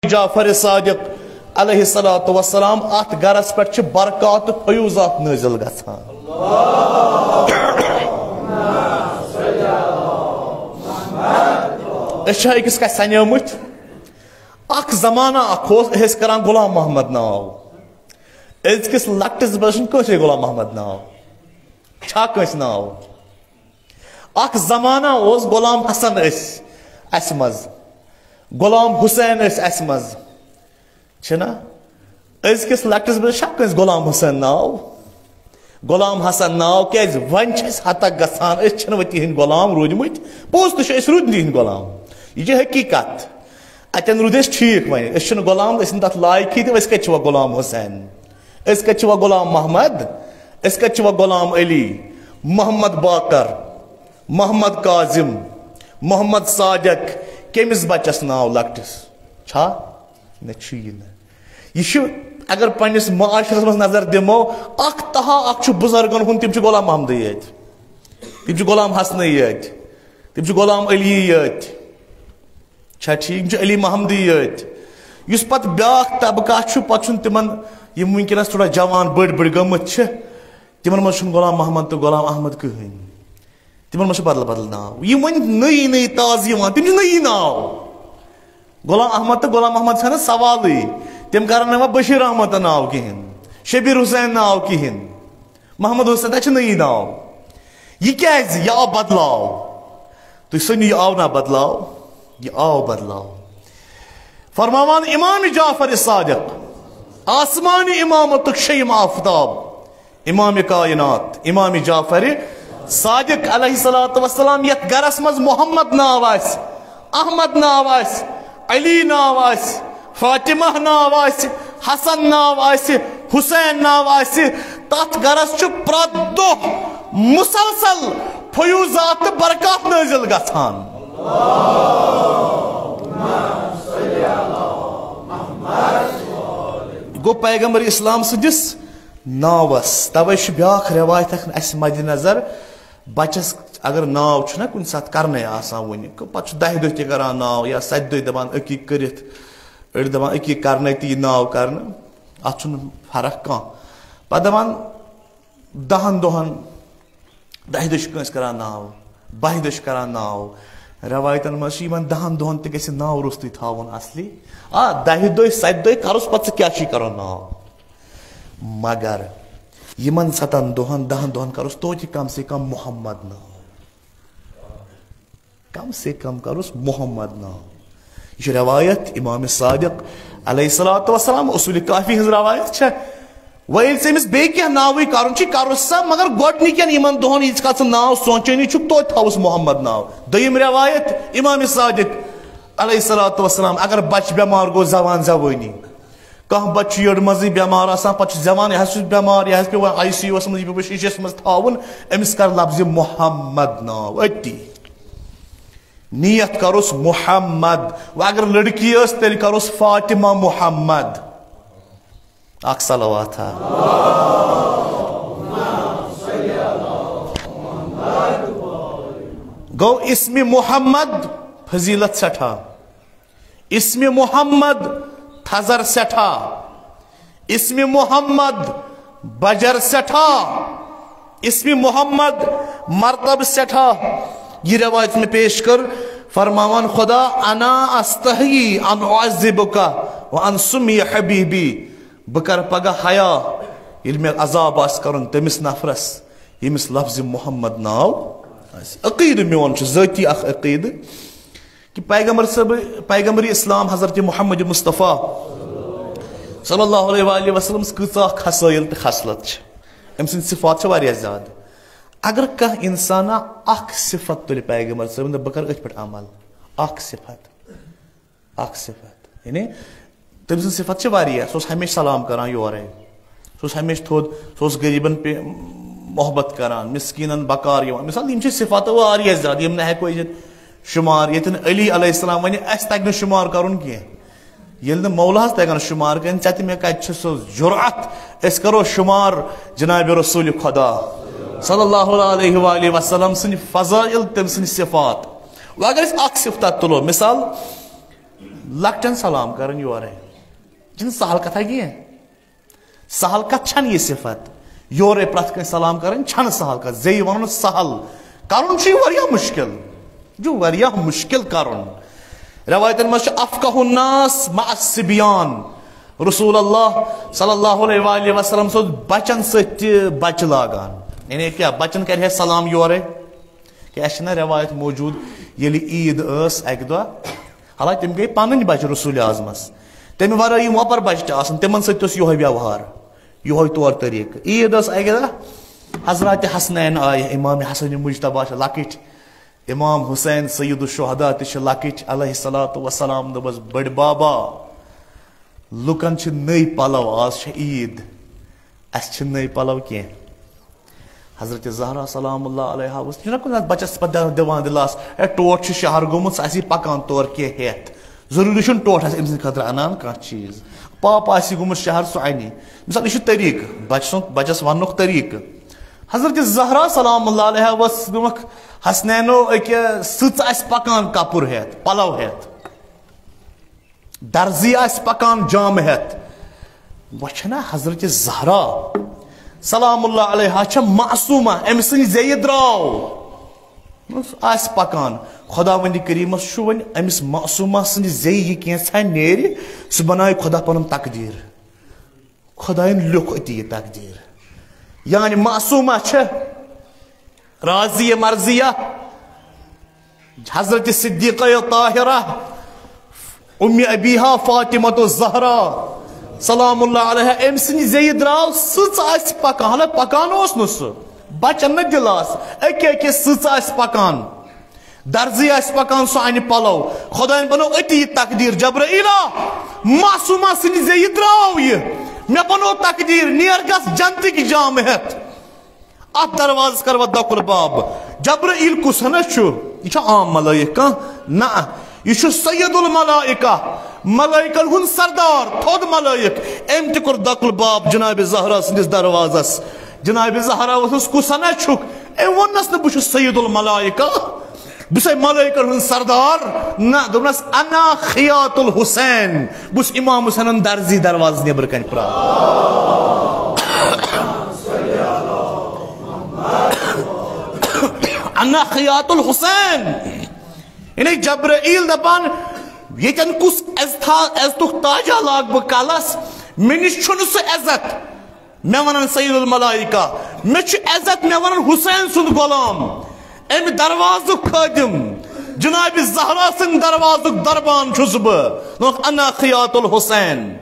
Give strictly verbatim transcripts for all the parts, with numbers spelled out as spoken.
جعفر صادق علیہ الصلوۃ والسلام، اتھ گرس پٮ۪ٹھ چھِ برکات تہٕ فیوضات نٲزِل گژھان۔ أسۍ چھا أکِس کتھِ سنیمٕتۍ؟ اکھ زمانہ اکھ اوس، أسۍ ٲسۍ کران غلام محمد ناو۔ أزکِس لۄکٹِس بچس چھُنہٕ کٲنٛسے غلام محمد ناو۔ چھا کٲنٛسہِ ناو؟ اکھ زمانہ اوس، غلام حسن ٲسۍ اسہِ منٛز، غلام حسین ٲسۍ اسہِ منٛز، چھِنا؟ أزکِس لۄکٹِس بچس چھا کٲنٛسہِ غلام حسین ناو؟ غلام حسن ناو؟ کیازِ وۄنۍ چھِ أسۍ ہتک گژھان، أسۍ چھِنہٕ وۄنۍ تِہنٛدۍ غلام روٗدمٕتۍ۔ پوٚز تہِ چھُ، أسۍ روٗدۍ نہٕ تِہنٛدۍ غلام، یہِ چھِ حقیٖقت۔ اتٮ۪ن روٗدۍ أسۍ ٹھیٖک، وۄنۍ أسۍ چھِنہٕ غلام، أسۍ چھِنہٕ تتھ لایقٕے تہٕ أسۍ کتہِ چھِ وۄنۍ غلام حسین؟ أسۍ کتہِ چھِ وۄنۍ غلام محمد؟ أسۍ کتہِ چھِ وۄنۍ غلام علی، محمد باقر، محمد کاظم، محمد صادق؟ کٔمِس بچس ناو لۄکٹِس چھا؟ نہ، چھُ یہِ نہٕ۔ یہِ چھُ، اگر پننِس معاشرس منٛز نظر دِمو، اکھ تہا اکھ چھُ بزرگن ہُنٛد، تِم چھِ غلام محمدٕے یٲتۍ، تِم چھِ غلام حسنٕے یٲتۍ، تِم چھِ غلام علی یٲتۍ۔ چھا ٹھیٖک؟ یِم چھِ علی محمدٕے یٲتۍ۔ یُس پتہٕ بیٛاکھ طبقہٕ چھُ، پتہٕ چھُنہٕ تِمن، یِم وٕنکیٚنس تھوڑا جوان بٔڑۍ بٔڑۍ گٔمٕتۍ چھِ، تِمن منٛز چھُنہٕ غلام محمد تہٕ غلام احمد کٕہٕنۍ۔ تِمن منٛز چھُ بدل بدل ناو۔ یِم وۄنۍ نٔیی نٔیی تازٕ یِوان، تِم چھِ نٔیی ناو۔ غلام احمد تہٕ غلام احمد چھَنہٕ سوالٕے۔ تِم کرن نہٕ وۄنۍ بشیر احمد تہٕ ناو کِہیٖنۍ، شبیر حسین ناو کِہیٖنۍ، محمد حسین، تَتہِ چھِ نٔیی ناو۔ یہِ کیازِ؟ یہِ آو بدلاو۔ تُہۍ سٔنِو، یہِ آو نا بدلاو؟ یہِ آو بدلاو۔ فرماوان امام جعفر صادق، آسمانی امامتُک شیٚیِم آفتاب، امام کائنات، امام جعفر صادق علیہ الصلوۃ والسلام، یتھ گرس منٛز محمد ناو آسہِ، احمد ناو آسہِ، علی ناو آسہِ، فاطمہ ناو آسہِ، حسن ناو آسہِ، حسین ناو آسہِ، تتھ گرس چھُ پرٛٮ۪تھ دۄہ مسلسل فیوضات تہٕ برکات نٲزِل گژھان۔ گوٚو، پیغمبر اسلام سٕنٛدِس ناوس۔ توے چھُ بیٛاکھ رٮ۪وایت اکھ اسہِ مدِ نظر، بچس اگر ناو چھُنہ کُنہِ ساتہٕ کرنے آسان وُنہِ، پتہٕ چھُ دَہہِ دۄہہِ تہِ کران ناو یا سَتہِ دۄہہِ دپان أکی کٔرِتھ، أڑۍ دپان أکی کرنے تہٕ یہِ ناو کرنہٕ، اتھ چھُنہٕ فرق کانٛہہ۔ پتہٕ دپان دَہن دۄہن، دَہہِ دۄہہِ چھِ کٲنٛسہِ کران ناو، بَہہِ دۄہہِ چھِ کران ناو۔ رٮ۪وایتن منٛز چھِ یِمن دَہن دۄہن تہِ گژھِ ناو روٚستُے تھاوُن اصلی۔ آ، دَہہِ دۄہہِ، سَتہِ دۄہہِ کرُس، پتہٕ ژٕ کیٛاہ چھُے کران ناو؟ مگر یِمن سَتن دۄہن، دَہن دۄہن کرُس توتہِ کم سے کم محمد ناو۔ کم سے کم کرُس محمد ناو۔ یہِ چھِ رٮ۪وایت امام صادق علیہ الصلوۃ والسلام، اصول کافی ہٕنٛز رٮ۪وایت چھےٚ۔ وۄنۍ ییٚلہِ ژےٚ أمِس بیٚیہِ کینٛہہ ناوٕے کرُن چھُ، کرُس سا، مگر گۄڈٕنِکٮ۪ن یِمن دۄہن ییٖتِس کالس ژٕ ناو سونچٲنی چھُکھ، توتہِ تھاوُس محمد ناو۔ دوٚیِم رٮ۪وایت امام صادق علیہ الصلوۃ والسلام، اگر بچہٕ بٮ۪مار گوٚو زوان زوٲنی، کانٛہہ بچہٕ چھُ یٔڑ منٛزٕے بٮ۪مار آسان، پتہٕ چھُ زوان، یہِ حظ چھُ بٮ۪مار، یہِ حظ پیوٚو وۄنۍ آی سی یوٗ وَس منٛز، یہِ پیوٚو شیٖشس منٛز تھاوُن، أمِس کر لفظ محمد ناو أتی۔ نیت کرُس محمد۔ وۄنۍ اگر لڑکی ٲس، تیٚلہِ کرُس فاطمہ محمد۔ اکھ صلوات ہا۔ گوٚو اسمِ محمد فضیلت سٮ۪ٹھاہ۔ اسمِ محمد تھزر سٮ۪ٹھاہ، اسمِ محمد بجر سٮ۪ٹھاہ، اسمِ محمد مرتب سٮ۪ٹھاہ۔ یہِ رٮ۪وایت مےٚ پیش کٔر، فرماوان خدا، انا استحیی ان اعذبک و ان سمی حبیبی۔ بہٕ کرٕ پگاہ حیا، ییٚلہِ مےٚ عذاب آسہِ کرُن تٔمِس نفرس، ییٚمِس لفظِ محمد ناو آسہِ۔ عقیدٕ میون چھُ، ذٲتی اکھ عقیدٕ۔ کہ پیغمبر صٲب، پیغمبر اسلام حضرت محمد مصطفیٰ صلی اللہ علیہ وآلہ وسلم کۭژاہ خصٲیل تہٕ خصلت چھِ۔ أمۍ سٕنٛدۍ صفات چھِ واریاہ زیادٕ۔ اگر کانٛہہ انسانا اکھ صفت تُلہِ پیغمبر صٲبن، دَپہِ، بہٕ کرٕ أتھۍ پٮ۪ٹھ عمل، اکھ صفت، اکھ صفت، یعنی تٔمۍ سٕنٛز صفت چھِ واریاہ۔ سُہ اوس ہمیشہِ سلام کران یورے، سُہ اوس ہمیشہِ تھوٚد، سُہ اوس غریٖبن پے-، محبت کران، مسکیٖنن بکار یِوان۔ مثال، یِم چھِ صفات واریاہ زیادٕ، یِم نہٕ ہٮ۪کو أسۍ ییٚتہِ شُمار۔ ییٚتٮ۪ن علی علیہ السلام وَنہِ، اَسہِ تَگہِ نہٕ شُمار کَرُن کینٛہہ۔ ییٚلہِ نہٕ مولاہَس تَگان شُمار کَرٕنۍ، ژےٚ تہٕ مےٚ کَتہِ چھُ سُہ جُرأت؟ أسۍ کَرو شُمار جناب رسول خدا صلی اللہ علیہ وآلہ وسلم سٕنٛدِ فضائل، تٔمۍ سٕنٛدِ صفات۔ وۄنۍ اگر أسۍ اَکھ صفت تُلو، مثال، لۄکٹٮ۪ن سلام کرٕنۍ یورے۔ چھِنہٕ سہل کتھا کینٛہہ۔ سہل کتھ چھنہٕ یہِ صفت۔ یورے پرٛٮ۪تھ کٲنٛسہِ سلام کرٕنۍ چھنہٕ سہل کتھ۔ زیٚیہِ ونُن سہل، کرُن چھُ یہِ واریاہ مشکل۔ یہِ چھُ واریاہ مشکل کرُن۔ روایتن منٛز چھُ افقہ الناس مع الصبیان۔ رسول اللہ صلی اللہ علیہ وآلہ وسلم اوس بچن سۭتۍ تہِ بچہِ لاگان۔ یعنی کیٛاہ، بچن کرِ ہے سلام یورے؟ کہ اَسہِ چھِنہ رٮ۪وایت موجود، ییٚلہِ عیٖد ٲس اَکہِ دۄہ، حالانکہ تِم گٔے پنٕنۍ بچہِ رسول اعظمس، تَمہِ ورٲے یِم وۄپر بچہِ تہِ آسن، تِمن سۭتۍ تہِ اوس یِہوٚے ویوہار، یِہوٚے طور طریٖقہٕ۔ عیٖد ٲس اَکہِ دۄہ، حضرات حسنین آیہِ، امام حسن مجتبیٰ چھِ لۄکٕٹۍ، امام حسین سید الشہداء تہِ چھِ لۄکٕٹۍ علیہ الصلوۃ والسلام۔ دوٚپُس، بٔڑۍ بابا، لُکن چھِ نٔے پلو، آز چھےٚ عیٖد، اَسہِ چھِ نٔے پلو کینٛہہ۔ حضرت زہرا سلام اللہ علیہا ٲس، چھُنہ کُنہِ ساتہٕ بچس پتہٕ دِوان دِلاس، اے، ٹوٹھ چھُ شہر گوٚمُت، سُہ آسہِ پکان تورٕ کینٛہہ ہٮ۪تھ۔ ضروٗری چھُنہٕ ٹوٹھ آسہِ أمۍ سٕنٛدِ خٲطرٕ اَنان کانٛہہ چیٖز۔ پاپہٕ آسہِ گوٚمُت شہر، سُہ اَنہِ۔ مثال، یہِ چھُ طریٖقہٕ، بچہٕ سُنٛد، بچس وننُک طریٖقہٕ۔ حضرت زہرا سلام اللہ علیہا ٲس گٔمٕژ حسنینو أکہِ سٕژ آسہِ پکان کپُر ہٮ۪تھ، پلو ہٮ۪تھ۔ درزی آسہِ پکان جامہٕ ہٮ۪تھ۔ وۄنۍ چھَنا حضرت زہرا سلام اللہ علیہا چھےٚ معصومہ، أمۍ سٕنٛدِ زیٚیہِ درٛاو۔ آسہِ پکان۔ خۄداوندِ کریٖمس چھُ وۄنۍ أمِس معصومہ سٕنٛدِ زیٚیہِ یہِ کینٛژھا نیرِ، سُہ بنایہِ خۄدا پنُن تقدیٖر۔ خۄدایَن لیوٚکھ أتی یہِ تقدیٖر۔ یعنی معصومہ چھےٚ راضیہ مرضیہ، حضرت صدیقہ طاہرہ، ام ابیہا فاطمہ الزہرا سلام اللہ علیہا، أمۍ سٕنٛدِ زیٚیہِ درٛاو سٕژ آسہِ پکان، حالانکہ پکان اوس نہٕ سُہ، بچن نہٕ دِلاس، أکے أکے سٕژ آسہِ پکان، درزی آسہِ پکان، سُہ انہِ پلو۔ خۄدایَن بنوو أتی یہِ تقدیٖر، جبرائیلا، معصومہ سٕنٛدِ زیٚیہِ درٛاو یہِ، مےٚ بنوو تقدیٖر، نیر گژھ جنتٕکۍ جامہٕ ہٮ۪تھ۔ اتھ دروازس کر وۄنۍ دۄکل باب۔ جبرائیل کُس ہنا چھُ؟ یہِ چھا عام ملائک کانٛہہ؟ نہ، یہِ چھُ سید الملائکہ، ملائکن ہُنٛد سردار، تھوٚد ملائک۔ أمۍ تہِ کوٚر دۄکل باب جناب زہرا سٕنٛدِس دروازس۔ جناب زہرا ووٚنُس، کُس ہنا چھُکھ؟ أمۍ ووٚننس نہٕ، بہٕ چھُس سید الملائکہ، بہٕ چھُسے ملائکن ہُنٛد سردار۔ نہ، دوٚپنس، انا خیاط الحسین، بہٕ چھُس امام حسینن درزی دروازس نیبرٕ کنہِ پرٛاران۔ انا خیاط الحسین۔ یعنی جبرائیل دپان، ییٚتٮ۪ن کُس عزتھا-، عزتُک تاجا لاگہٕ بہٕ کلس، مےٚ نِش چھُنہٕ سُہ عزت۔ مےٚ ونان سید الملائکہ، مےٚ چھُ عزت، مےٚ ونان حسین سُنٛد غلام، امہِ دروازُک خٲدم، جناب زہرا سٕنٛدِ دروازُک دربان چھُس بہٕ۔ دوٚپُکھ، انا خیاط الحسین۔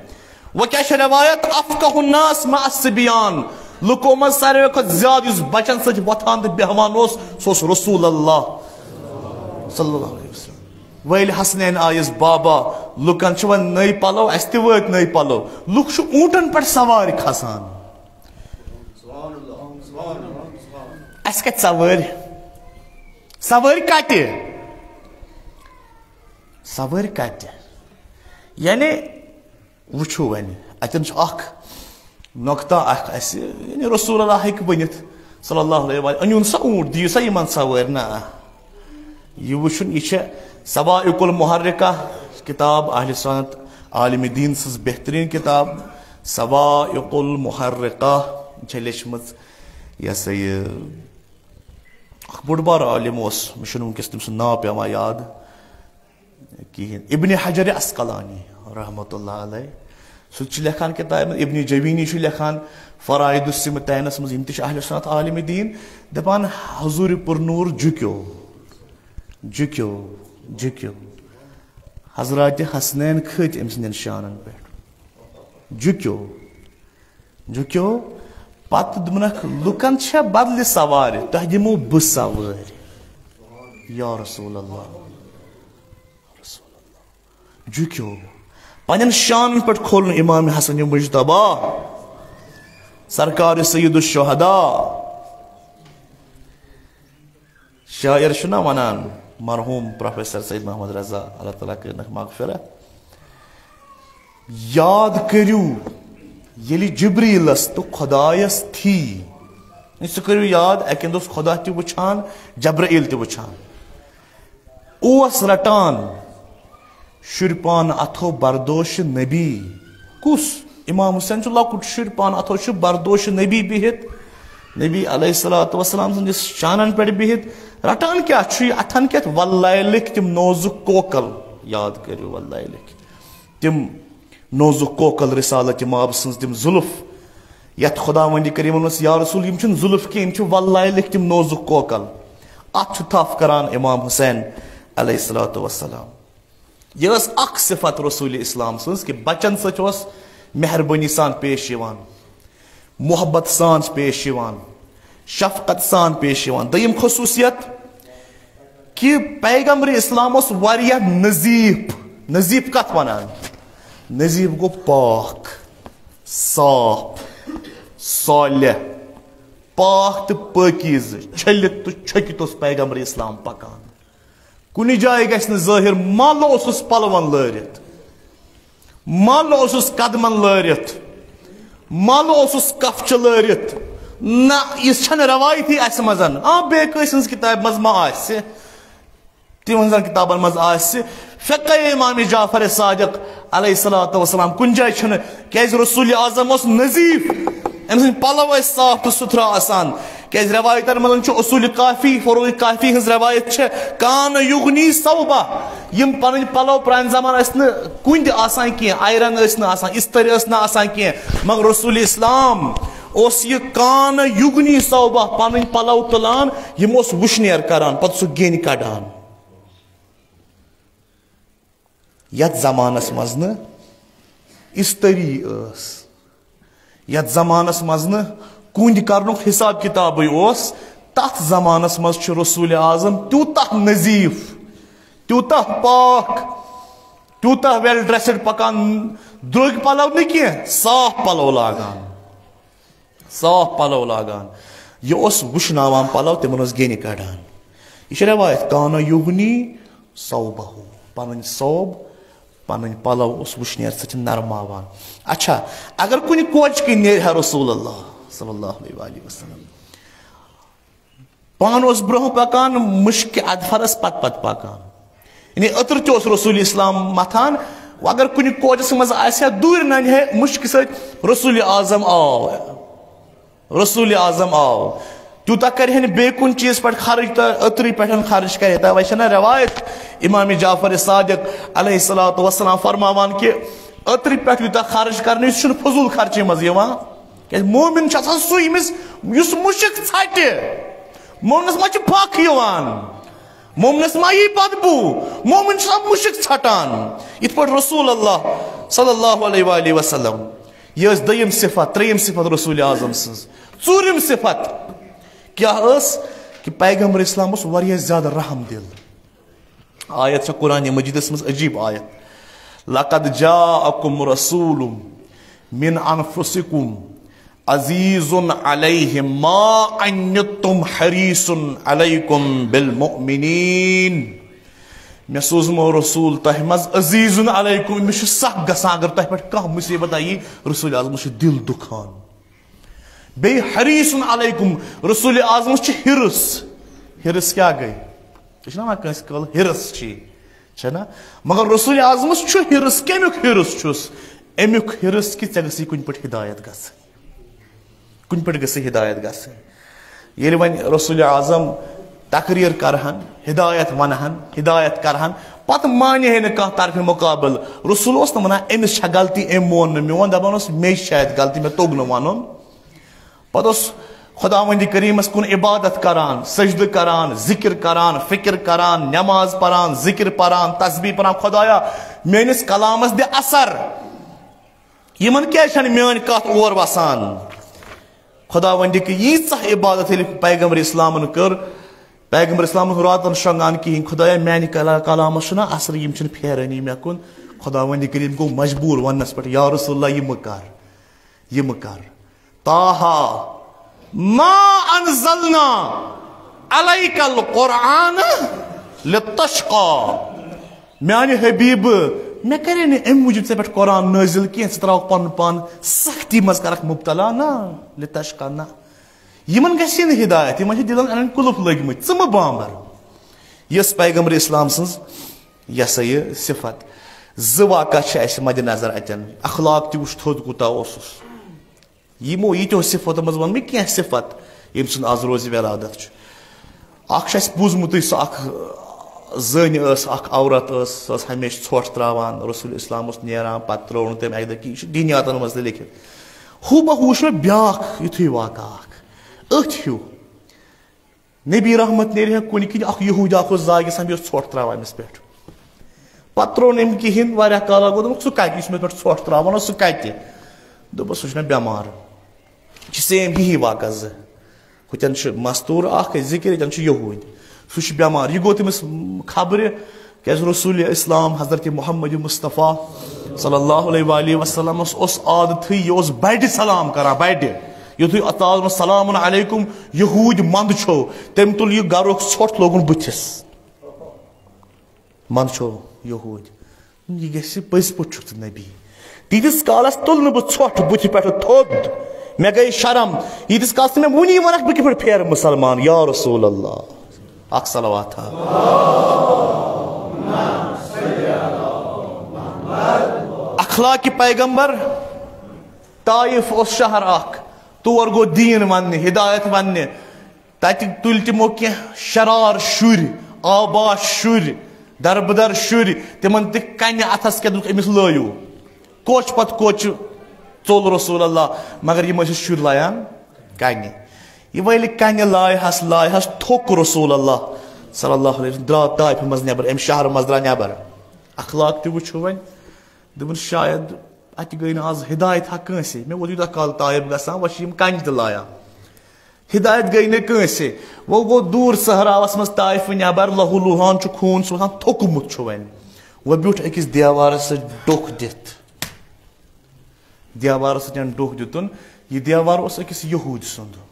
وۄنۍ کیٛاہ چھےٚ روایت؟ افقہ الناس مع الصبیان۔ لُکو منٛز ساروی کھۄتہٕ زیادٕ یُس بچن سۭتۍ وۄتھان تہٕ بیٚہوان اوس، سُہ اوس رسول اللہ صلی اللہ علیہ وسلم۔ وٲلۍ حسنین آیس، بابا، لُکن چھِ وۄنۍ نٔے پلو، اسہِ تہِ وٲتۍ نٔے پلو۔ لُکھ چھِ اوٗنٹن پٮ۪ٹھ سوارِ کھسان۔ اسہِ کتہِ سوٲرۍ؟ سوٲرۍ کتہِ؟ سوٲرۍ کتہِ؟ یعنی وٕچھِو وۄنۍ، اتٮ۪ن چھُ اکھ نۄقطہ اکھ اسہِ، یعنی رسول اللہ ہیٚکہِ ؤنِتھ صلی اللہ علیہ وآلہ، أنِو سا اوٗنٹ، دِیِو سا یِمن سوٲرۍ۔ نہ، یہِ وٕچھُن، یہِ چھےٚ صواعق المحرقہ کتاب، اہل سنت عالم دین سٕنٛز بہترین کتاب صواعق المحرقہ، یہِ چھےٚ لیچھمٕژ، یہِ ہسا یہِ اکھ بوٚڑ بار عالم اوس، مےٚ چھُنہٕ وٕنکیٚس تٔمۍ سُنٛد ناو پٮ۪وان یاد کِہیٖنۍ، ابن حجر عسقلانی رحمۃ اللہ علیہ۔ سُہ تہِ چھُ لیکھان کِتابہِ منٛز، ابن جوینی چھُ لیکھان فرائد السمتینس منٛز، یِم تہِ چھِ اہل سنت عالم دین، دپان، حضور پر نور جُکیو، جُکیو، جُکیو۔ حضرات حسنین کھٔتۍ أمۍ سٕنٛدٮ۪ن شانن پٮ۪ٹھ، جُکیو۔ جُکیو۔ پتہٕ دوٚپنکھ، لُکن چھےٚ بدلہِ سوارِ، تۄہہِ دِمو بہٕ سوٲرۍ۔ یا رسول اللہ، جُکیو۔ پننٮ۪ن شانن پٮ۪ٹھ کھولُن امام حسن مجتبیٰ، سرکار سید الشہداء۔ شاعر چھُنہ ونان، مرحوم پروفیسر سید محمد رضا، اللہ تعالیٰ کٔرِنَکھ مغفرت، یاد کٔرِو ییٚلہِ جبریٖلس تہٕ خۄدایس تھی، سُہ کٔرِو یاد، اَکہِ اندٕ اوس خۄدا تہِ وٕچھان، جبرائیل تہِ وٕچھان، اوس رٹان، شُرۍ پانہٕ اَتھو بردوش نبی۔ کُس؟ امام حسین چھُ لۄکُٹ شُرۍ پانہٕ اَتھو چھُ بردوش نبی بِہِتھ، نبی علیہ الصلوۃ والسلام سٕنٛدِس شانن پٮ۪ٹھ بِہِتھ۔ رٹان کیٛاہ چھُ یہِ اَتھن کٮ۪تھ؟ واللہ لیکھۍ تِم نوزُک کوکل، یاد کٔرِو، واللہ لیکھۍ تِم نوزُک کوکل رسالت ماب سٕنٛز تِم زُلف، یَتھ خداوندِ کریٖمن ووٚنُس، یا رسول، یِم چھِنہٕ زُلف کینٛہہ، یِم چھِ واللہ لیکھۍ تِم نوزُک کوکل۔ اَتھ چھُ تھپھ کران امام حسین علیہ الصلوۃ والسلام۔ یہِ ٲس اکھ صفت رسول اسلام سٕنٛز کہِ بچن سۭتۍ اوس مہربٲنی سان پیش یِوان، محبت سان پیش یِوان، شفقت سان پیش یِوان۔ دوٚیِم خصوٗصیت کہِ پیغمبر اسلام اوس واریاہ نظیف۔ نظیف کتھ ونان؟ نظیف گوٚو پاک، صاف، صالح، پاک تہٕ پٲکیٖزٕ، چھٔلِتھ تہٕ چھٔکِتھ اوس پیغمبر اسلام پکان۔ کُنہِ جایہِ گژھِ نہٕ ظٲہِر، مَل اوسُس پَلوَن لٲرِتھ، مَل اوسُس قدمَن لٲرِتھ، مَل اوسُس کَفچہِ لٲرِتھ۔ نہ، یہِ چھَنہٕ رٮ۪وایتھٕے اَسہِ منٛز۔ آ، بیٚیہِ کٲنٛسہِ ہٕنٛز کِتابہِ منٛز ما آسہِ، تِہٕنٛزَن کِتابَن منٛز آسہِ فقہ امام جعفر صادق علیہ الصلوۃ والسلام کُنہِ جایہِ چھُنہٕ، کیٛازِ رسول اعظم اوس نظیف، أمۍ سٕنٛدۍ پَلو ٲسۍ صاف تہٕ سُتھرٕ آسان۔ کیٛازِ رٮ۪وایتَن منٛز چھُ اصوٗل کافی، فروغ کافی ہٕنٛز رٮ۪وایت چھِ، کان یغنی ثوبہ، یِم پَنٕنۍ پَلو پرٛانہِ زمانہٕ ٲسۍ نہٕ کُنہِ تہِ آسان کینٛہہ، آیرن ٲسۍ نہٕ آسان، استٔرۍ ٲسۍ نہٕ آسان کینٛہہ، مگر رسول اسلام اوس یہِ کان یغنی ثوبہ، پَنٕنۍ پَلو تُلان، یِم اوس وُشنیر کران، پَتہٕ سُہ گیٚنۍ کڑان۔ یتھ زمانس منٛز نہٕ استری ٲس، یتھ زمانس منٛز نہٕ کُنٛدۍ کرنُک حساب کتابٕے اوس، تتھ زمانس منٛز چھُ رسول اعظم تیوٗتاہ نظیف، تیوٗتاہ پاک، تیوٗتاہ ویل ڈریسڈ پکان، درٛوگۍ پلو نہٕ کینٛہہ، صاف پلو لاگان۔ صاف پلو لاگان۔ یہِ اوس وُشناوان پلو، تِمن اوس گیٚنہِ کڑان۔ یہِ چھِ رٮ۪وایت، کانہ یغنی ثوبہ، پنٕنۍ ثوب، پنٕنۍ پلو اوس وُشنیر سۭتۍ نرماوان۔ اچھا، اگر کُنہِ کوچہِ کِنۍ نیرِ ہا رسول اللہ صلی اللہ علیہ وآلہ وسلم، پان اوس برونٛہہ پکان، مُشکہِ اظفرس پتہٕ پتہٕ پکان۔ یعنی عطر تہِ اوس رسول اسلام متھان۔ وۄنۍ اگر کُنہِ کوچس منٛز آسہِ ہا، دوٗرِ ننہِ ہے مُشکہِ سۭتۍ، رسول اعظم آو، رسول اعظم آو۔ تیوٗتاہ کرِ ہے نہٕ بیٚیہِ کُنہِ چیٖز پٮ۪ٹھ خرٕچ، تہٕ عطرِ پٮ۪ٹھ خرٕچ کرِ ہے۔ توے چھنہ رٮ۪وایت امام جعفر صادق علیہ الصلوۃ والسلام فرماوان کہِ عطرِ پٮ۪ٹھ یوٗتاہ خرٕچ کرنہٕ، یہِ چھُنہٕ فضوٗل خرچی منٛز یِوان۔ کیازِ مومن چھُ آسان سُہ، ییٚمِس، یُس مُشک ژھٹہِ۔ مومنس ما چھِ پھکھ یِوان؟ مومنس ما یی بدبو؟ مومن چھُ آسان مُشک ژھٹان۔ یِتھ پٲٹھۍ رسول اللہ صلی اللہ علیہ وآلہ وسلم۔ یہِ ٲس دوٚیِم صفت۔ ترٛیٚیِم صفت رسول اعظم سٕنٛز۔ ژوٗرِم صفت کیٛاہ ٲس؟ کہِ پیغمبر اسلام اوس واریاہ زیادٕ رحم دل۔ آیت چھےٚ قرآن مجیدس منٛز عجیب آیت، لقد جاءکم رسول من انفسکم عزیز علیہ ما عنتم حریص علیکم بالمؤمنین۔ مےٚ سوٗزمو رسول تۄہہِ منٛز عزیز علیکم، أمِس چھُ سخ گژھان اگر تۄہہِ پٮ۪ٹھ کانٛہہ مُصیبت آیہِ، رسول اعظمس چھُ دِل دُکھان۔ بیٚیہِ حریص علیکم، رسول اعظمس چھُ حرص۔ حرص کیٛاہ گٔے؟ أسۍ چھِنہ وَنان کٲنٛسہِ کٲلہٕ حرص چھِ، چھےٚ نہ؟ مگر رسول اعظمس چھُ حرص۔ کَمیُک حرص چھُس؟ اَمیُک حرص کہِ ژےٚ گٔژھی کُنہِ پٲٹھۍ ہدایت گژھٕنۍ، کُنہِ پٲٹھۍ گٔژھی ہدایت گژھٕنۍ۔ ییٚلہِ وۄنۍ رسول اعظم تقریر کرہن، ہدایت ونہن، ہدایت کرہن، پتہٕ مانہِ ہے نہٕ کانٛہہ طرفِ مقابل۔ رسول اوس نہٕ ونان، أمِس چھےٚ غلطی، أمۍ مون نہٕ میون، دپان اوس، مےٚ چھِ شاید غلطی، مےٚ توٚگ نہٕ ونُن۔ پتہٕ اوس خداوندِ کریٖمس کُن عبادت کران، سجدٕ کران، ذکر کران، فکر کران، نماز پران، ذکر پران، تسبیح پران، خدایا، میٲنِس کلامس دِ اثر۔ یِمن کیازِ چھنہٕ میٲنۍ کتھ اور وسان؟ خداوندِ کہِ ییٖژاہ عبادت ییٚلہِ پیغمبر اسلامن کٔر، پیغمبر اسلامن راتن شۄنٛگان کِہیٖنۍ، خدایا، میانہِ کلا-، کلامس چھُنہ اثر، یِم چھِنہٕ پھیرٲنی مےٚ کُن۔ خداوندِ کریٖم گوٚو مجبوٗر وننس پٮ۪ٹھ، یا رسول اللہ، یہِ مہٕ کر، یہِ مہٕ کر۔ طٰہٰ، ما انزلنا علیک القرآن لتشقیٰ۔ میانہِ حبیبہٕ، مےٚ کرے نہٕ امہِ موٗجوٗب ژےٚ پٮ۪ٹھ قرآن نٲزِل کینٛہہ، ژٕ تراوکھ پنُن پان سختی منٛز، کرکھ مبتلا، نہ، لتشقیٰ، نہ۔ یِمن گژھِ نہٕ ہدایت، یِمن چھِ دِلن انٕنۍ قُلف لٔگۍ مٕتۍ، ژٕ مہٕ بامبر۔ یۄس پیغمبر اسلام سٕنٛز یہِ ہسا یہِ صفت۔ زٕ واقعہ چھِ اَسہِ مدِ نظر اَتٮ۪ن۔ اخلاق تہِ وٕچھ تھوٚد کوٗتاہ اوسُس۔ یِمو ییٖتیو صفتو منٛز ووٚن مےٚ کینٛہہ صفت، ییٚمۍ سُنٛد آز روزِ ولادت چھُ۔ اکھ چھُ اَسہِ بوٗزمُتٕے، سۄ اکھ زٔنۍ ٲس، اکھ عورت ٲس، سۄ ٲس ہمیشہِ ژھۄٹھ ترٛاوان۔ رسول اسلام اوس نیران، پتہٕ ترٛوو نہٕ تٔمۍ اَکہِ دۄہ کینٛہہ۔ یہِ چھُ دینیاتن منٛز تہِ لیکھِتھ۔ ہُہ بہ ہُو چھُ مےٚ بیٛاکھ یُتھُے واقعہ اکھ أتھۍ ہیوٗ۔ نبی رحمت نیرِ ہا کُنہِ کِنۍ، اکھ یہوٗدۍ اکھ اوس زاگہِ سان، بیٚیہِ اوس ژھۄٹھ ترٛاوان أمِس پٮ۪ٹھ۔ پتہٕ ترٛوو نہٕ أمۍ کِہیٖنۍ، واریاہ کالا گوٚو، دوٚپُکھ، "ژٕ کَتہِ، یُس مےٚ پٮ۪ٹھ ژھۄٹھ ترٛاوان اوس، سُہ کَتہِ؟" دوٚپُس، "سُہ چھُ مےٚ بٮ۪مار۔" یہِ چھِ same ہِہی واقعہ زٕ۔ ہُتٮ۪ن چھُ مستوٗر اکھ ذِکِر، ییٚتٮ۪ن چھُ یہوٗدۍ۔ سُہ چھُ بٮ۪مار، یہِ گوٚو تٔمِس خبرِ، کیٛازِ رسول اسلام حضرت محمد مصطفیٰ صلی اللہ علیہ وآلہ وسلمس اوس عادتھٕے، یہِ اوس بڑِ سلام کران، بڑِ۔ یُتھُے اتاوس منٛز "سلام علیکم یہوٗدۍ منٛد چھو"، تٔمۍ تُل یہِ گرُک ژھۄٹھ، لوگُن بٕتھِس۔ منٛد چھو یہوٗدۍ۔ یہِ گژھِ پٔزۍ پٲٹھۍ چھُکھ ژٕ نبی۔ تیٖتِس کالس تُل نہٕ بہٕ ژھۄٹھ بٕتھِ پٮ۪ٹھٕ تھوٚد۔ مےٚ گٔے شرم۔ ییٖتِس کالس نہٕ مےٚ وُنی ووٚنکھ بہٕ کِتھ پٲٹھۍ پھیرٕ مُسلمان، یا رسول اللہ۔ اکھ صلوات ہا۔ اخلاق پیغمبر۔ طائف اوس شہر اکھ، تور گوٚو دیٖن وننہِ، ہدایت وننہِ۔ تتہِ تُلۍ تِمو کینٛہہ شرار شُرۍ، آباش شُرۍ، دربدر شُرۍ، تِمن تہِ کنہِ اتھس کیٛاہ، دوٚپُکھ، "أمِس لٲیِو۔" کوچ پتہٕ کوچ ژوٚل رسول اللہ، مگر یِم ٲسۍ شُرۍ لایان کنہِ۔ یہِ وٲلۍ کنہِ لایہس، لایہس تھوٚک رسول اللہ صلی اللہ علیہ وسلم، درٛاو طائفہِ منٛز نٮ۪بر، امہِ شہرٕ منٛز درٛاو نٮ۪بر۔ اخلاق تہِ وٕچھِو وۄنۍ، دوٚپُن، "شاید اتہِ گٔے نہٕ از ہدایت ہا کٲنٛسے۔ مےٚ ووت یوٗتاہ کال طائف گژھان، وۄنۍ چھِ یِم کنہِ تہِ لایان۔ ہدایت گٔے نہٕ کٲنٛسے۔" وۄنۍ گوٚو دوٗر صحراوس منٛز طائفہٕ نٮ۪بر، لہو لوہان چھُ، خوٗن چھُ وَسان، تھوٚکمُت چھُ وۄنۍ۔ وۄنۍ بیوٗٹھ أکِس دیوارس سۭتۍ ڈوٚکھ دِتھ۔ دیوارس سۭتۍ ڈوٚکھ دیُتُن۔ یہِ دیوار اوس أکِس یہوٗدۍ سُنٛد۔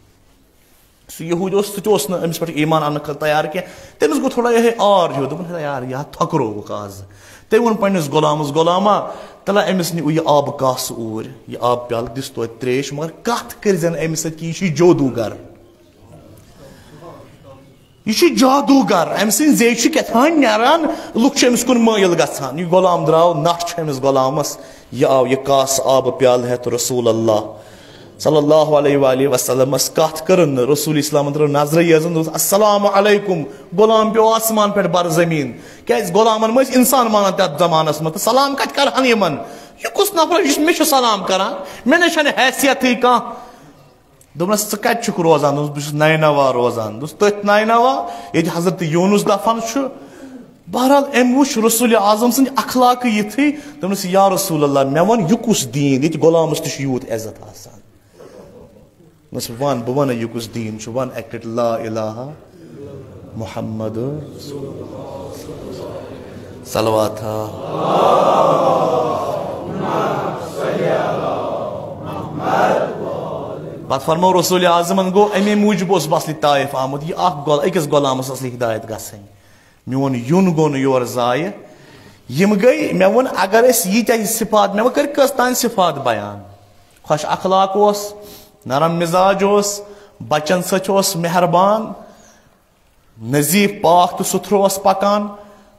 سُہ یہوٗدۍ اوس، سُہ تہِ اوس نہٕ أمِس پٮ۪ٹھ ایمان اننہٕ خٲطرٕ تیار کینٛہہ۔ تٔمِس گوٚو تھوڑا یِہوٚے آر ہیوٗ، دوٚپُن، "ہے یار، یہِ ہا تھۄکرو بہٕ آز۔" تٔمۍ ووٚن پنٛنِس غلامس، "غلاما، تَلہ أمِس نِیِو یہِ آبہٕ کاسہٕ اوٗرۍ، یہِ آبہٕ پیالہٕ، دِس توتہِ ترٛیش، مگر کتھ کٔرۍزٮ۪ن أمِس سۭتۍ کہِ یہِ چھُے جادوٗگر۔ یہِ چھُ جادوٗگر، أمۍ سٕنٛدۍ زیٚوِ چھِ کیٛاہ تام نیران، لُکھ چھِ أمِس کُن مٲیِل گژھان۔" یہِ غلام درٛاو، نَٹھ چھُ أمِس غلامس، یہِ آو یہِ کاسہٕ آبہٕ پیالہٕ ہٮ۪تھ رسول اللہ صلی اللہ علیہ وآلہ وسلمس۔ کتھ کٔرٕن نہٕ، رسول اسلامن ترٲو نظرے یٲژن، دوٚپُس، "السلام علیکم۔" غلام پیوٚو آسمان پٮ۪ٹھ بر زمین، کیٛازِ غلامن ما ٲسۍ انسان مانان تتھ زمانس منٛز، تہٕ سلام کتہِ کرہن یِمن؟ یہِ کُس نفر یُس مےٚ چھُ سلام کران؟ مےٚ نَے چھَنہٕ حیثیتٕے کانٛہہ۔ دوٚپنَس، "ژٕ کَتہِ چھُکھ روزان؟" دوٚپنَس، "بہٕ چھُس نینوا روزان۔" دوٚپُس، "تٔتھۍ نینوا ییٚتہِ حضرت یوٗنُس دفن چھُ؟" بہرحال، أمۍ وٕچھ رسول اعظم سٕنٛدۍ اخلاقہٕ یِتھٕے۔ دوٚپنَس، "یا رسول اللہ، مےٚ وَن، یہِ کُس دیٖن؟ ییٚتہِ غلامَس تہِ چھُ یوٗت عزت آسان۔" دوٚپنَس، "وَن، بہٕ وَنَے، یہِ کُس دیٖن چھُ، وَن اَکہِ لَٹہِ لا الہ محمد صلوات ہا۔" پتہٕ فرموو رسول اعظمن، گوٚو اَمے موٗجوٗب اوس بہٕ اصلی طائف آمُت، یہِ اکھ غل-، أکِس غلامس اصلی ہدایت گژھٕنۍ۔ میون یُن گوٚو نہٕ یور ضایع۔ یِم گٔے، مےٚ ووٚن، اگر أسۍ ییٖتیٛاہ یہِ صفات، مےٚ ووٚن، کٔرۍ کٔژ تام صفات بیان۔ خۄش اخلاق اوس، نرم مزاج اوس، بچن سۭتۍ اوس مہربان، نظیف، پاک تہٕ سُتھرٕ اوس پکان،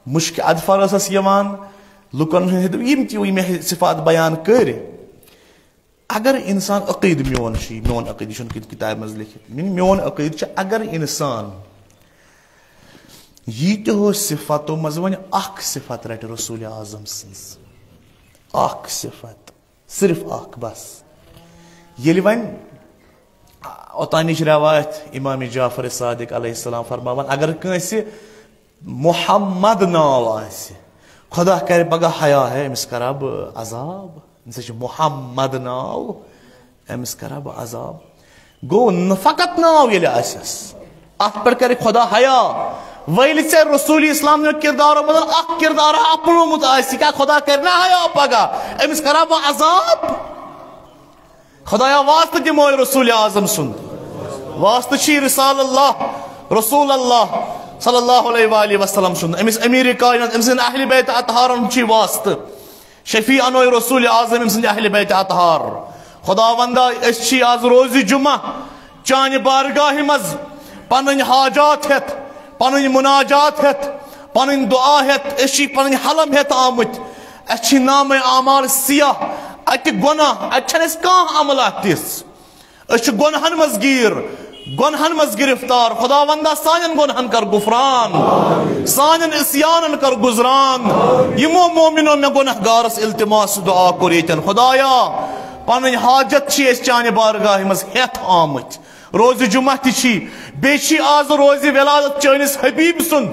مُشکہِ اظفر ٲسس یِوان، لُکن ہٕنٛدۍ ہیٚتو یِم تہِ یِم مےٚ صفات بیان کٔرۍ۔ اگر انسان، عقیدٕ میون چھُ یہِ، میون عقیدٕ، یہِ چھُنہٕ کُنہِ کِتابہِ منٛز لیکھِتھ، یعنی میون عقیدٕ چھُ، اگر انسان ییٖتیٚہو صفتو منٛز وۄنۍ اکھ صفت رٹہِ رسول اعظم سٕنٛز، اکھ صفت، صرف اکھ بس۔ ییٚلہِ وۄنۍ اوتانِچ روایت امام جعفر صادق علیہ السلام فرماوان، اگر کٲنٛسہِ محمد ناو آسہِ، خدا کرِ پگاہ حیا ہے، أمِس کرا بہٕ عذاب، أمِس چھُ محمد ناو، أمِس کرا بہٕ عذاب۔ گوٚو نہٕ فقط ناو ییٚلہِ آسٮ۪س، اتھ پٮ۪ٹھ کرِ خدا حیا۔ ویلہِ ژےٚ رسول اسلام نہِ کردارو منٛز اکھ کردار اپنومُت آسہِ، کیٛاہ خدا کرِ نہ حیا پگاہ؟ أمِس کرا بہٕ عذاب؟ خدایا، واسطہٕ دِمو رسول اعظم سُنٛد، واسطہٕ چھُ رسال اللہ، رسول اللہ صلی اللہ علیہ وآلہ وسلم سُنٛد، أمِس امیر کائنات، أمۍ سٕنٛدِ اہل بیت اطہارن چھُ واسطہٕ۔ شفیع انوے رسول اعظم، أمۍ سٕنٛدِ اہل بیت اطہار۔ خداوندا، أسۍ چھِ آز روزِ جمعہ چانہِ بارگاہہِ منٛز پنٕنۍ حاجات ہٮ۪تھ، پنٕنۍ مناجات ہٮ۪تھ، پنٕنۍ دعا ہٮ۪تھ، أسۍ چھِ پنٕنۍ حلم ہٮ۪تھ آمٕتۍ۔ اَسہِ چھِ نامہ اعمال سیاہ، اَتہِ گۄناہ، اَتہِ چھَنہٕ اَسہِ کانٛہہ عملہ تِژھ۔ أسۍ چھِ گۄنہَن منٛز گیٖر، گۄنہَن منٛز گِرفتار۔ خداوندا، سانٮ۪ن گۄنہَن کر غفران، سانٮ۪ن عصیانَن کر گُزران۔ یِمو مومنو مےٚ گۄنہگارَس التماس دعا کوٚر ییٚتٮ۪ن، خدایا، پنٕنۍ حاجت چھِ أسۍ چانہِ بارگاہہِ منٛز ہٮ۪تھ آمٕتۍ۔ روزِ جمعہ تہِ چھی، بیٚیہِ چھی آز روزِ ولادت چٲنِس حبیب سُنٛد،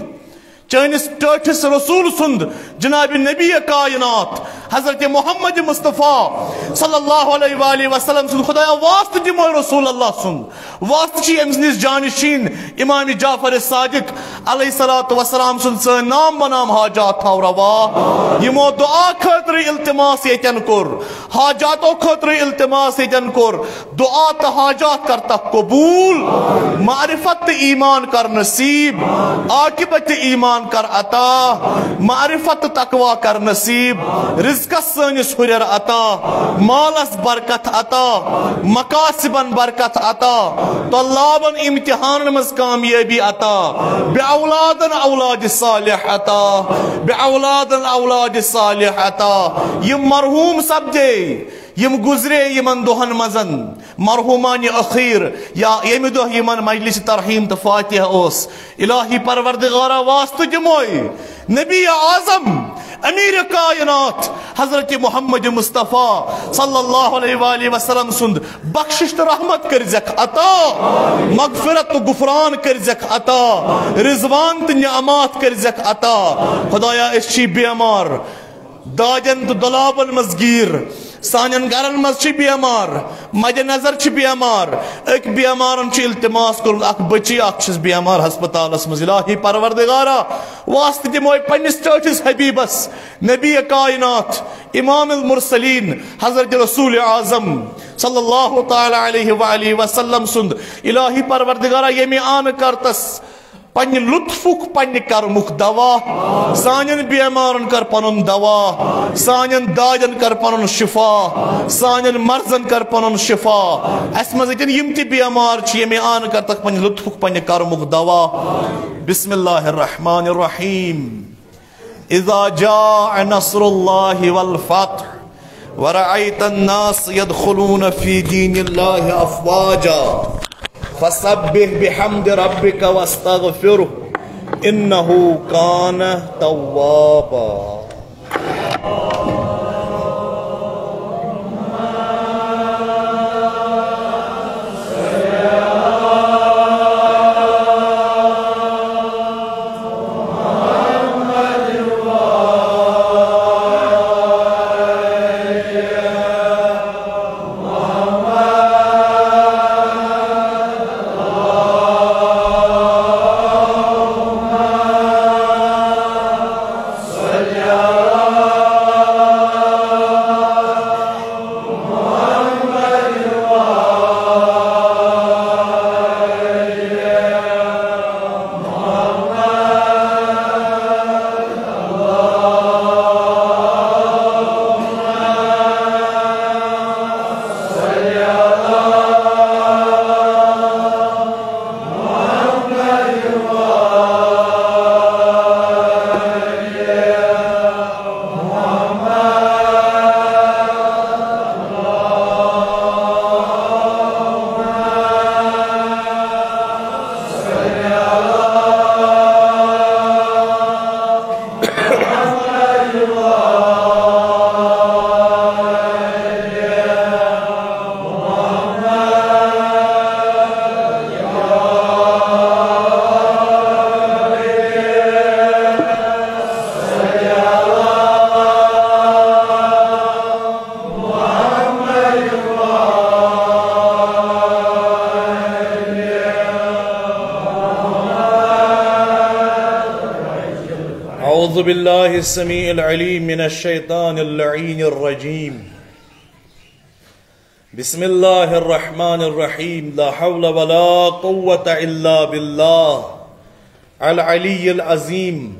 چٲنِس ٹٲٹھِس رسول سُنٛد، جناب نبی کائنات حضرت محمد مصطفیٰ صلی اللہ علیہ وآلہ وسلم سُنٛد۔ خدایا، واسطہٕ دِمو رسول اللہ سُنٛد، واسطہٕ چھی أمۍ سٕنٛدِس جانشین امام جعفر صادق علیہ الصلوۃ والسلام سُنٛد سٲنۍ نام بنام حاجات تھاو روا۔ یِمو دعا خٲطرٕ التماس ییٚتٮ۪ن کوٚر، حاجاتو خٲطرٕ التماس ییٚتٮ۪ن کوٚر، دعا تہٕ حاجات کر تکھ قبول، معرفت تہٕ ایمان کر نصیب، عاقبت تہٕ ایمان کر عطا، معرفت تہٕ تقوی کر نصیب، رزقس سٲنِس ہُرٮ۪ر عطا، مالس برکت عطا، مقاصبن برکت عطا، طلابن امتحانن منٛز کامیٲبی عطا، بے اولادن اولاد صالح عطا، بے اولادن اولاد صالح عطا۔ یِم مرحوم سپدے، یِم گُزرے یِمن دۄہن منٛز، مرحومان اخیر یا ییٚمہِ دۄہ یِمن مجلس ترحیم تہٕ فاتحہ اوس، الہی پروردگارا، واسطہٕ دِموے نبی اعظم امیر کائنات حضرت محمد مصطفیٰ صلی اللہ علیہ وآلہ وسلم سُنٛد بخشش تہٕ رحمت کٔرزٮ۪کھ عطا، مغفرت تہٕ غفران کٔرزٮ۪کھ عطا، رضوان تہٕ نعمات کٔرزٮ۪کھ عطا۔ خدایا، أسۍ چھی بیمار، دادٮ۪ن تہٕ دۄلابن منٛز گیٖر، سانٮ۪ن گرن منٛز چھِ بیمار، مد نظر چھِ بیمار، أکۍ بیمارن چھُ التماس کوٚرمُت، اکھ بچی اکھ چھس بیمار ہسپتالس منٛز۔ الہی پروردگارا، واسطہٕ دِموے پننِس ٹٲٹھِس حبیبس، نبی کائنات، امام المرسلین، حضرت رسول اعظم صلی اللہ تعالی علیہ وآلہ وسلم سُنٛد۔ الہی پروردگارا، ییٚمہِ آنہٕ کرتس پننہِ لطفُک، پننہِ کرمُک دوا۔ سانٮ۪ن بیمارن کر پنُن دوا، سانٮ۪ن دادٮ۪ن کر پنُن شفا، سانٮ۪ن مرضن کر پنُن شفا۔ اسہِ منٛز ییٚتٮ۪ن یِم تہِ بیمار چھِ، ییٚمہِ آنہٕ کر تکھ پننہِ لطفُک، پننہِ کرمُک دوا۔ بسم اللہ الرحمن الرحیم۔ إذا جاء نصر الله والفتح ورأيت الناس يدخلون في دين الله أفواجا فسبح بحمد ربك واستغفره إنه كان توابا. أعوذ بالله السميع العليم من الشيطان اللعين الرجيم. بسم الله الرحمن الرحيم. لا حول ولا قوة إلا بالله العلي العظيم.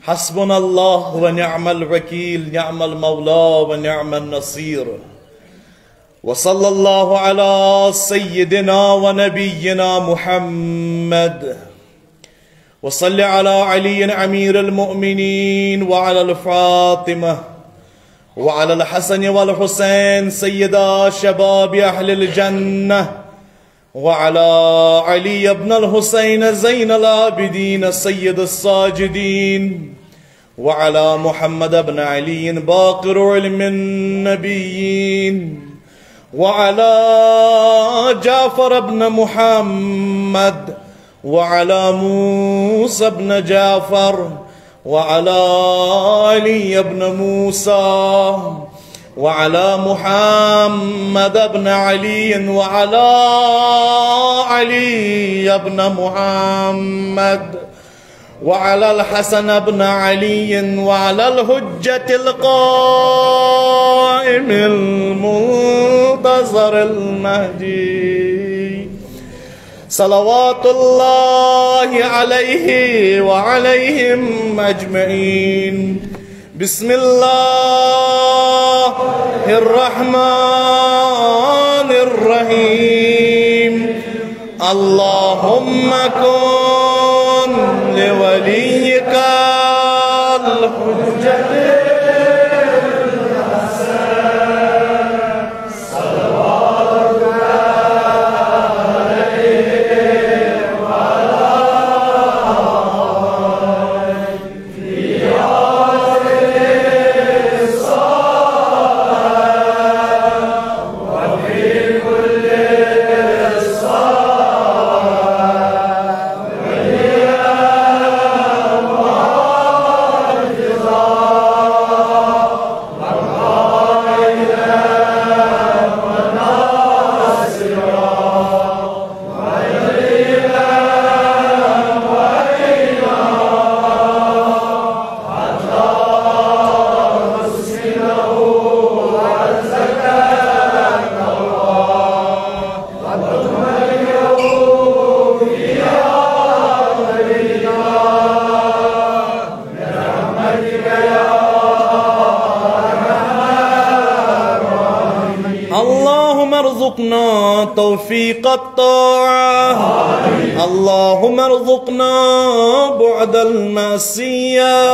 حسبنا الله ونعم الوكيل، نعم المولى ونعم النصير. وصلى الله على سيدنا ونبينا محمد. وصل على علي أمير المؤمنين وعلى الفاطمة وعلى الحسن والحسين سيدا شباب أهل الجنة، وعلى علي بن الحسين زين العابدين سيد الساجدين، وعلى محمد بن علي باقر علم النبيين، وعلى جعفر بن محمد، وعلى موسى بن جعفر، وعلى علي بن موسى، وعلى محمد بن علي، وعلى علي بن محمد، وعلى الحسن بن علي، وعلى الحجة القائم المنتظر المهدي، صلوات الله عليه وعليهم أجمعين. بسم الله الرحمن الرحيم. اللهم كن لوليك الحجة اللهم ارزقنا توفيق الطاعة. اللهم ارزقنا بعد المعصية.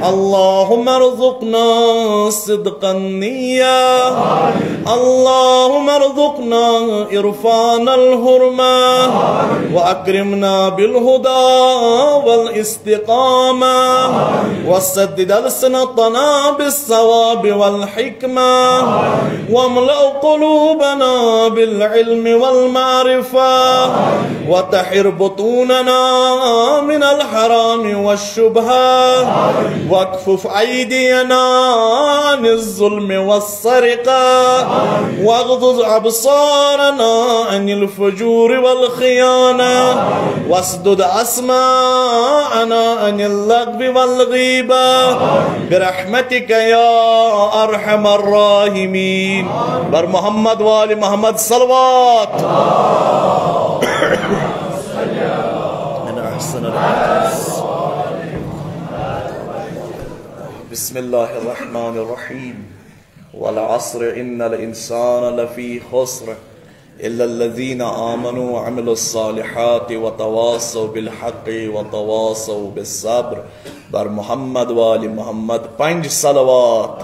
اللهم ارزقنا صدق النية. اللهم ارزقنا عرفان الحرمة، وأكرمنا بالهدى والاستقامة، وسدد ألسنتنا بالصواب والحكمة، واملأ قلوبنا بالعلم والمعرفة، وطهر بطوننا من الحرام والشبهة، واكفف أيدينا عن الظلم والسرقة، واغضض أبصارنا عن الفجور والخيانة، واسدد أسماعنا عن اللغو والغيبة، برحمتك يا أرحم الراحمين. بر محمد وآل محمد صلوات. من أحسن الحديث. بسم الله الرحمن الرحيم. والعصر إن الإنسان لفي خسر إلا الذين آمنوا وعملوا الصالحات وتواصوا بالحق وتواصوا بالصبر. بر محمد وآل محمد پنج صلوات.